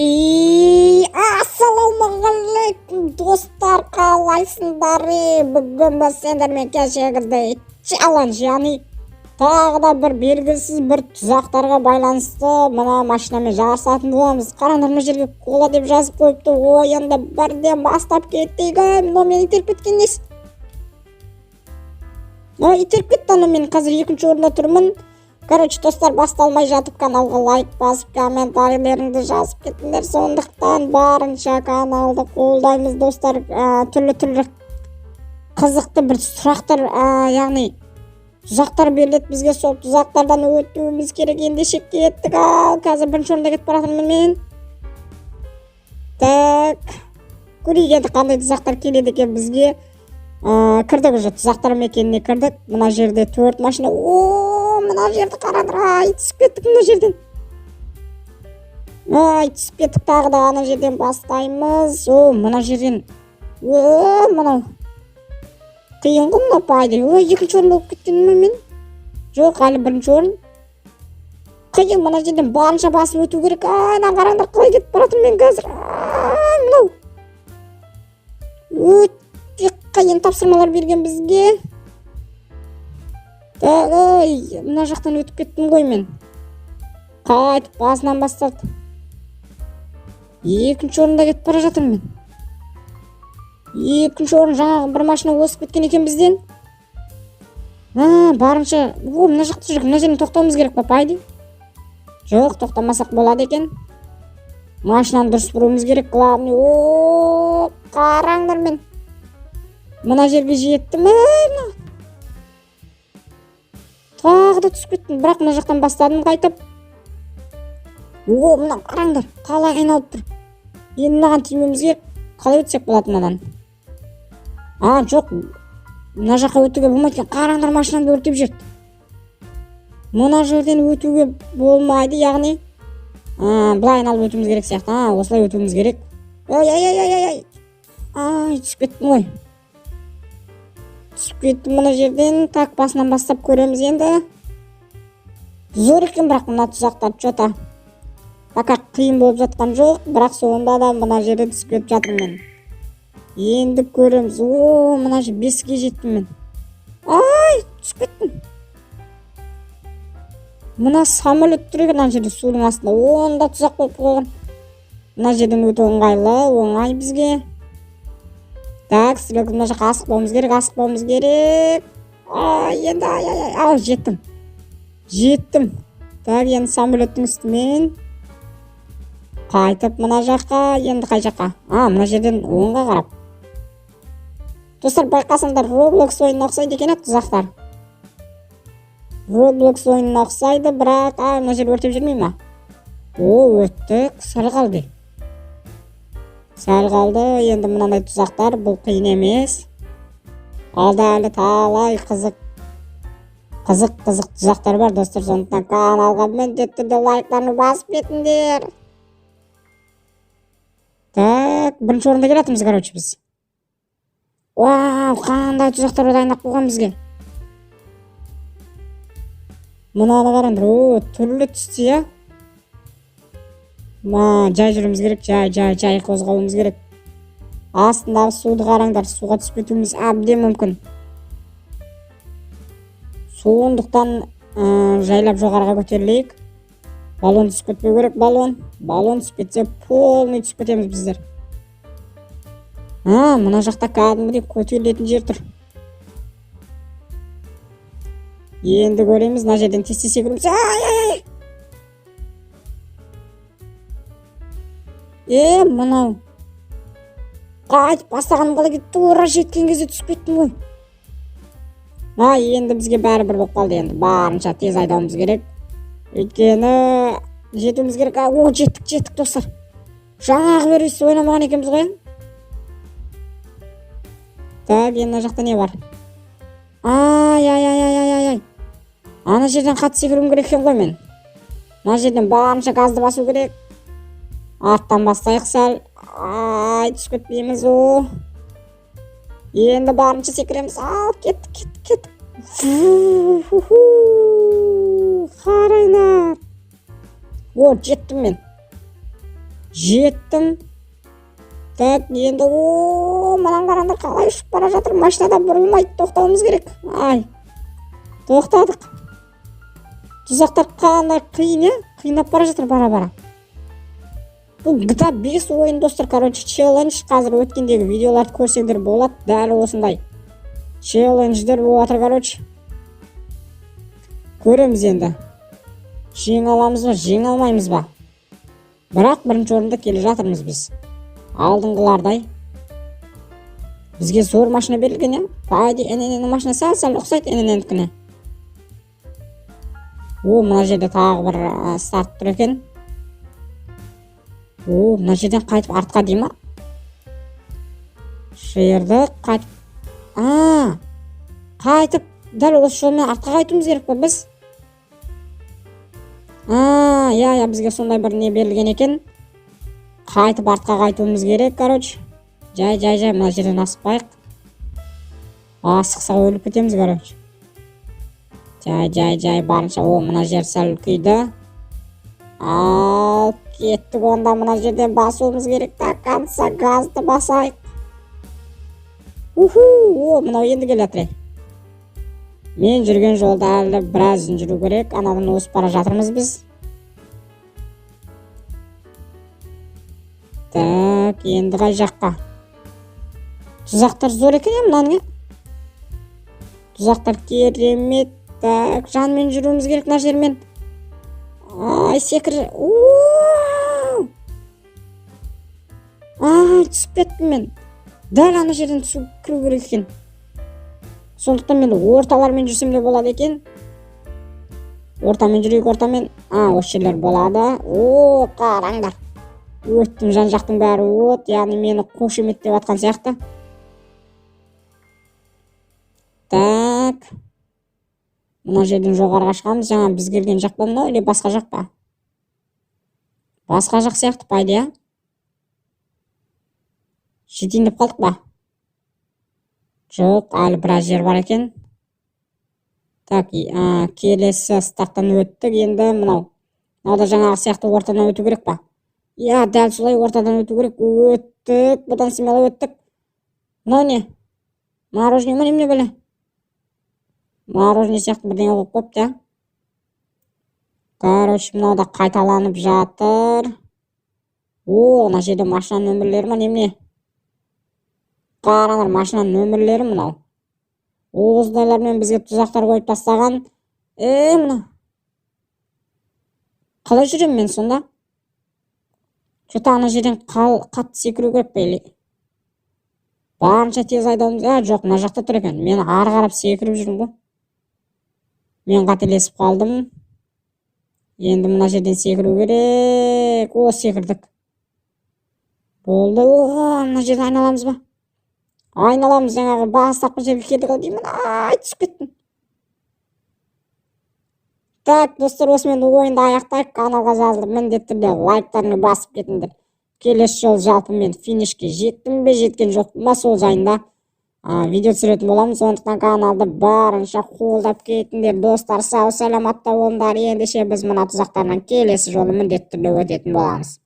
И ассалаумағалейкум, достар, қалайсыңдар? Е, бүгін біз сендермен кешегідей челлендж, яғни тағы да бір белгісіз бір тұзақтарға байланысты мына машинамен жарысатын боламыз. Қараңдар, мына жерге «кола» деп жазып қойыпты. Ойынды бірден бастап кеттік. Ай, мынау мені итеріп кеткен несі? Ой, итеріп кетті анау. Мен қазір екінші орында тұрмын. Короче, достар, басталмай жатып каналға лайк басып, комментарийлеріңді жазып кетіңдер. Сондықтан барынша каналды қолдаймыз, достар. Түрлі түрлі қызықты бір сұрақтар, яғни тұзақтар беріледі бізге, сол тұзақтардан өтуіміз керек. Ендеше кеттік. Ал қазір бірінші орында кетіп бара жатырмын мен. Так, көрейік енді, қандай тұзақтар келеді екен бізге. Кірдік уже, тұзақтар мекеніне кірдік. Мына жерде төрт машина. О, мына жерді қараңдар! Ай, түсіп кеттік мына жерден. Ай, түсіп кеттік. Тағы да ана жерден бастаймыз. О, мына жерден. О, мынау қиын ғой мынау, по идее. Ой, екінші орын болып кеттім ме мен? Жоқ, әлі бірінші орын. Қиын, мына жерден барынша басып өту керек. Ай, мына қараңдар, қалай кетіп бара жатырмын мен қазір. Ай, мынау өте қиын тапсырмалар берген бізге. Так, ой, мына жақтан өтіп кеттім ғой мен. Қайтып басынан бастады. Екінші орында кетіп бара жатырмын мен. Екінші орын, жаңағы бір машина озып кеткен екен бізден. А, барынша. О, мына жақта жүр. Мына жерден тоқтауымыз керек па, по идее? Жоқ, тоқтамасақ болады екен. Машинаны дұрыс бұруымыз керек, главный. О, қараңдар, мен мына жерге жеттім. Ей, мына тағы да түсіп кеттім, бірақ мына жақтан бастадым қайтып. О, мына қараңдар, қалай айналып тұр! Енді мынаған тимеуіміз керек. Қалай өтсек болады мынадан? А, жоқ, мына жаққа өтуге болмайды екен. Қараңдар, машинамды өртеп жіберді. Мына жерден өтуге болмайды, яғни былай айналып өтуіміз керек сияқты. А, осылай өтуіміз керек. Ой, ай, ай, ай, ай, ай, ай, түсіп кеттім ғой, түсіп кеттім мына жерден. Так, басынан бастап көреміз енді. Зор екен, бірақ мына тұзақтар че-то пока қиын болып жатқан жоқ, бірақ сонда да мына жерден түсіп кетіп жатырмын мен. Енді көреміз. О, мына жер, беске жеттім мен. Ай, түсіп кеттім. Мына самолет тұр екен ана жерде, судың астында. Онда тұзақ қойып қойған. Мына жерден өту ыңғайлы, оңай бізге. Так, стрелка, мына жаққа асықпауымыз керек, асықпауымыз керек. Ай, енді, ай, ай, ай, ай, жеттім, жеттім. Так, енді самолеттің үстімен қайтып мына жаққа. Енді қай жаққа? А, мына жерден оңға қарап. Достар, байқасаңдар, Роблокс ойынына ұқсайды екен, иә. Тұзақтар Роблокс ойынына ұқсайды, бірақ, а, мына жер өртеп жүрмей ма? О, өттік, сәл қалды, сәл қалды. Енді мынандай тұзақтар, бұл қиын емес. Алда әлі талай қызық, қызық, қызық тұзақтар бар, достар. Сондықтан каналға міндетті түрде лайктарыңды басып кетіңдер. Так, бірінші орында келе жатырмыз, короче, біз. Вау, қандай тұзақтар дайындап қойған бізге! Мынаны қараңдар! О, түрлі түсті, иә. Ма, жай жүруіміз керек, жай, жай, жай қозғалуымыз керек. Астындағы суды қараңдар, суға түсіп кетуіміз әбден мүмкін. Сондықтан жайлап жоғарыға көтерілейік. Баллон түсіп кетпеу керек. Баллон, баллон түсіп кетсе, полный түсіп кетеміз біздер. А, мына жақта кәдімгідей көтерілетін жер тұр. Енді көреміз, мына жерден тез, тез секіруіміз. Ай, ай, ай! Е, мынау қайтып бастағаным қалай кетті? Тура жеткен кезде түсіп кеттім ғой. А, енді бізге бәрібір болып қалды. Енді барынша тез айдауымыз керек, өйткені жетуіміз керек. А, о, жеттік, жеттік, достар! Жаңағы бері өйстіп ойнамаған екенбіз ғой. Так, енді мына жақта не бар? Ай, ай, ай, ай, ай, ай, ай, ана жерден қатты секіруім керек екен ғой мен. Мына жерден барынша газды басу керек. Арттан бастайық сәл. Ай, түсіп кетпейміз. О, енді барынша секіреміз. Ал, кеттік, кеттік, кеттік! Қараңдар! О, жеттім мен. Жеттім. Так, енді о, мынаны қараңдар, қалай ұшып бара жатыр. Машинада бұрылмайды, тоқтауымыз керек. Ай, тоқтадық. Тұзақтар қандай қиын, е? Қиындап бара жатыр бара-бара. Бұл GTA 5 ойын, достар, короче, челлендж. Қазір өткендегі видеоларды көрсеңдер болады. Дәл осындай челлендждер болып жатыр, короче. Көреміз енді. Жеңе аламыз ба, жеңе алмаймыз ба? Бірақ бірінші орында келе жатырмыз біз. Алдыңғылардай. Бізге зор машина берілген, иә? По идее, ННН машина сәл-сәл ұқсайды ННН-дікіне. О, мына жерде тағы бір старт тұр екен. О, мына жерден қайтып артқа дей ма? Жерді қайтып, а, қайтып дәл осы жолмен артқа қайтуымыз керек па біз? А, иә, иә, бізге сондай бір не берілген екен. Қайтып артқа қайтуымыз керек, короче. Жай, жай, жай, мына жерден асықпайық. Асықсақ өліп кетеміз, короче. Жай, жай, жай, барынша. О, мына жер сәл үлкейді. Ал, кеттік онда, мына жерден басуымыз керек до конца, газды басайық. Уху, о, мынау енді келе жатыр. Мен жүрген жолда әлі біраз жүру керек. Анадан озып бара жатырмыз біз. Так, енді қай жаққа? Тұзақтар зор екен, е, мынаның, е? Тұзақтар керемет. Так, жанмен жүруіміз керек мына жермен. Ай, секір. Уау! Ай, түсіп кеттім мен. Дәл ана жерден түсіп кіру керек екен. Сондықтан мен орталармен жүрсем де болады екен. Ортамен жүрейік, ортамен. А, осы жерлер болады. О, қараңдар. Өттім, жан жақтың бәрі от, яғни мені қошеметтеп жатқан сияқты. Так. Мына жерден жоғарыға шығамыз. Жаңа біз келген жақ па мынау, или басқа жақ па? Басқа жақ сияқты, по идее. Жетейін деп қалдық па? Жоқ, әлі біраз жер бар екен. Так, келесі старттан өттік. Енді мынау. Мынау да жаңағы сияқты ортадан өту керек па? Иә, дәл солай ортадан өту керек. Өттік, бұдан смело өттік. Мынау не? Мороженое ма, немене бәле? Мороженое сияқты бірдеңе қойып қойыпты, иә. Короче, мынау да қайталанып жатыр. О, мына жерде машина нөмірлері ма, немене? Қараңдар, машина нөмірлері мынау. Осындайлармен бізге тұзақтар қойып тастаған. Е, мына. Қалай жүремін мен сонда? Что-то ана жерден қатты секіру керек пе, или? Барынша тез айдауымыз. А, жоқ, мына жақта тұр екен. Мен ары қарап секіріп жүрмін ғой. Мен қателесіп қалдым. Енді мына жерден секіру керек. О, секірдік. Болды. О, мына жерден айналамыз ба? Айналамыз, жаңағы бастапқы жерге келдік ау деймін. Ай, түсіп кеттім. Так, достар, осымен ойынды аяқтайық. Каналға жазылып, міндетті түрде лайктарыңды басып кетіңдер. Келесі жолы жалпы мен финишке жеттім бе, жеткен жоқпын ба, сол жайында видео түсіретін боламын. Сондықтан каналды барынша қолдап кетіңдер, достар. Сау саламатта болыңдар. Ендеше біз мына тұзақтардан келесі жолы міндетті түрде өтетін боламыз.